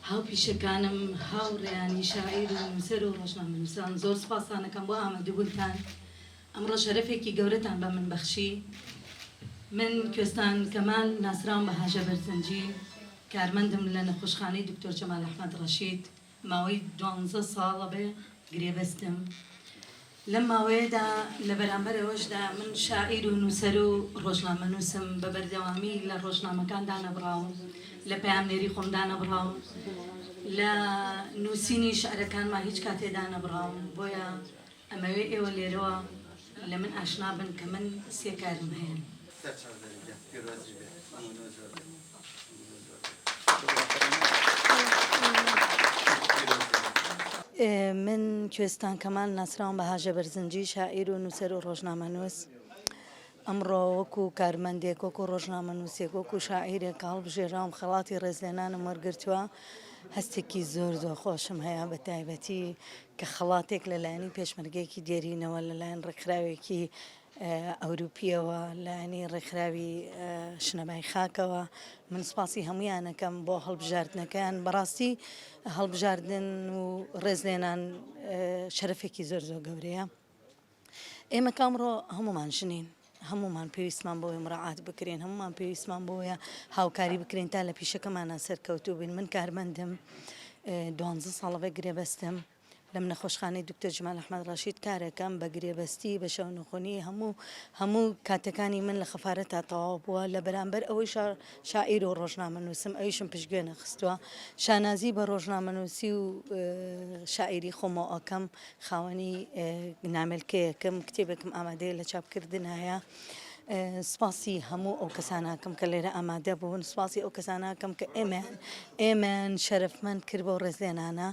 هاوپیشەکانم، هاوڕێیانی شاعیر و نووسەر و ڕۆژنامەنووسان زۆر سوپاستان ئەکەم بۆ ئامادەبوونتان. ئەمڕۆ شەرەفێکی گەورەتان بە من بەخشی. من کوێستان کەمال ناسراوم بە هاژە بەرزنجی، کارمەندم لە نەخۆشخانەی دکتۆر جەمال ئەحمەد ڕەشید. ماوەی دوانزە ساڵە بێ گرێبەستم. لەم ماوەیەدا لە بەرامبەر ئەوەشدا من شاعیر و نووسەر و ڕۆژنامەنووسم، بە بەردەوامی لە ڕۆژنامەکان دانەبڕاوم، لە پەیامنێری خۆم دانەبڕاوم، لە نووسینی شعرەکانما هیچ کاتێ دانەبڕاوم، بۆیە ئەمەوێ ئێوە لێرەوە لە من ئاشنا بن کە من سێ کارم هەیە. سەرچاو دەرێ گیان پیرۆزی بێ مەمنون زۆر بێ مەمنون زۆر بێ. من کوێستان کەمال ناسراوم بە هاژە بەرزنجی شاعیر و نووسەر و ڕۆژنامەنووس. ئەمڕۆ وەکو کارمەندێک، وەکو ڕۆژنامەنووسێک، وەکو شاعیرێک کە هەڵبژێراوم خەڵاتی ڕێزلێنانم وەرگرتووە، هەستێکی زۆر زۆر خۆشم هەیە بە تایبەتی کە خەڵاتێک لە لایەنی پێشمەرگەیەکی دێرینەوە لە لایەن ڕێکخراوێکی ئەوروپییەوە لایەنی ڕێکخراوی شنەبای خاکەوە من سپاسی هەمویانەکەم بۆ هەڵبژاردنەکەیان بەڕاستی هەڵبژاردن و ڕێزلێنان شەرەفێکی زۆر زۆر گەورەیە. ئێمە کە ئەمڕۆ هەموومان ژنین، هەموومان پێویستمان بەوەیە مراعات بکرێن، هەموومان پێویستمان بەوەیە هاوکاری بکرێن تا لە پیشەکەمانا سەرکەوتوو بین. من کارمەندم، دوانزە ساڵە بە گرێبەستم لەم نەخۆشخانەی دکتۆر جمال ئەحمەد ڕەشید کارەکەم بە گرێبەستی بە شەونخونی هەموو هەموو کاتەکانی من لە خەفارەتا تەواو بووە لە بەرامبەر ئەوەی شاعیر و ڕۆژنامەنووسم ئەویشم پشتگوێ نەخستووە شانازی بە ڕۆژنامەنووسی و شاعیری خۆمەوە ئەکەم خاوەنی نامێلکەیەکم، کتێبێکم ئامادەیە لە چاپکردنایە. سپاسی هەموو ئەو کەسانەکەم کە لێرە ئامادە بوون، سپاسی ئەو کەسانەکەم کە ئێمەیان ئێمەیان شەرەفمەند کرد بەو ڕێزلێنانە.